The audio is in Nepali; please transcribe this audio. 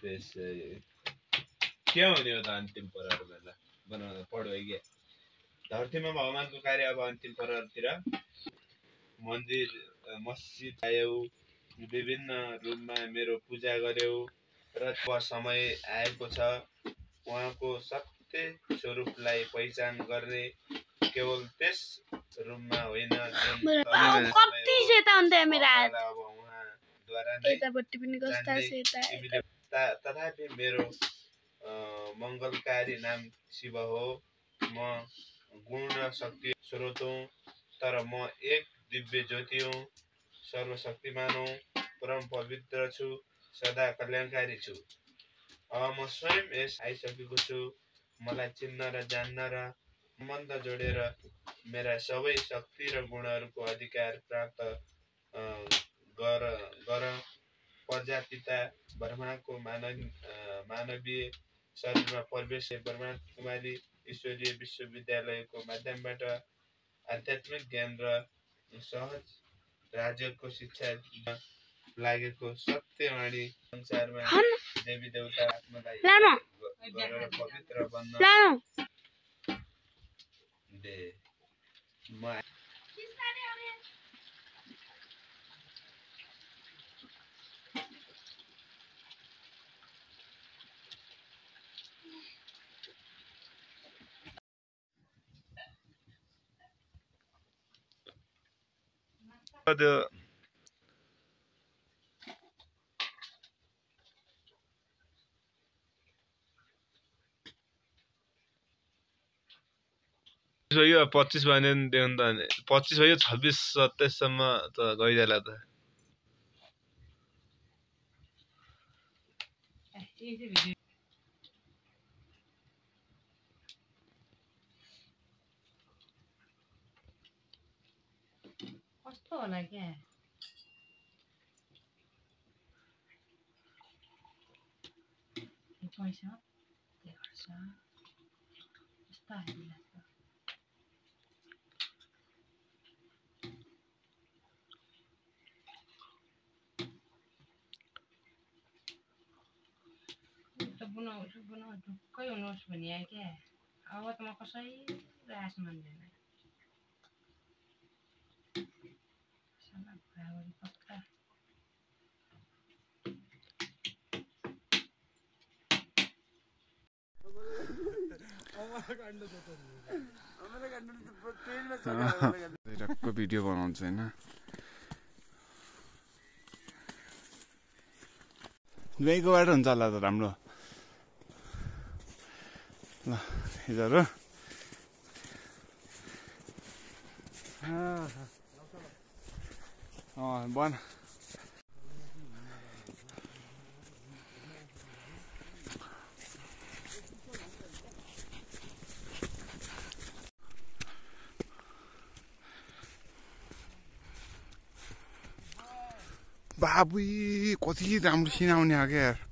त्यस के हुने हो त अन्तिम प्रहर बेला बनाउँदा पढ्यो के धरतीमा भगवानको कार्य अब अन्तिम प्रहरतिर मन्दिर मस्जिद आयौ विभिन्न रूपमा मेरो पूजा गर्यौ र समय आएको छ उहाँको सत्य स्वरूपलाई पहिचान गर्ने केवल त्यस रूपमा होइन तथापि मेरो मङ्गलकारी नाम शिव हो म गुण र शक्ति स्रोत हुँ तर म एक दिव्य ज्योति हुँ सर्वशक्तिमान हुँ परम पवित्र छु सदा कल्याणकारी छु अब म स्वयं यस आइसकेको छु मलाई चिन्न र जान्न र सम्बन्ध जोडेर मेरा सबै शक्ति र गुणहरूको अधिकार प्राप्त गर प्रजापिता ब्रह्माको मानवीय शरीरमा प्रवेश ब्रह्मा कुमारी ईश्वरीय विश्वविद्यालयको माध्यमबाट आध्यात्मिक ज्ञान र सहज राज्यको शिक्षा लागेको सत्यवाणी संसारमा देवी देवता आत्मालाई गरेर पवित्र बन्न दे यो 25 भने देख्नु त 25 भयो 26 27 सम्म त गइदेला त कस्तो होला के पैसा के गर्छ यस्तो हामीलाई बनाउँछु ढुक्कै हुनुहोस् भने क्या अब त म कसै रास मान्दैन पक्का भिडियो बनाउँछु हैन दुईको बाटो हुन्छ होला त राम्रो ल हिजोहरु बन बाबुई कति राम्रो सिनाउने हो क्या यार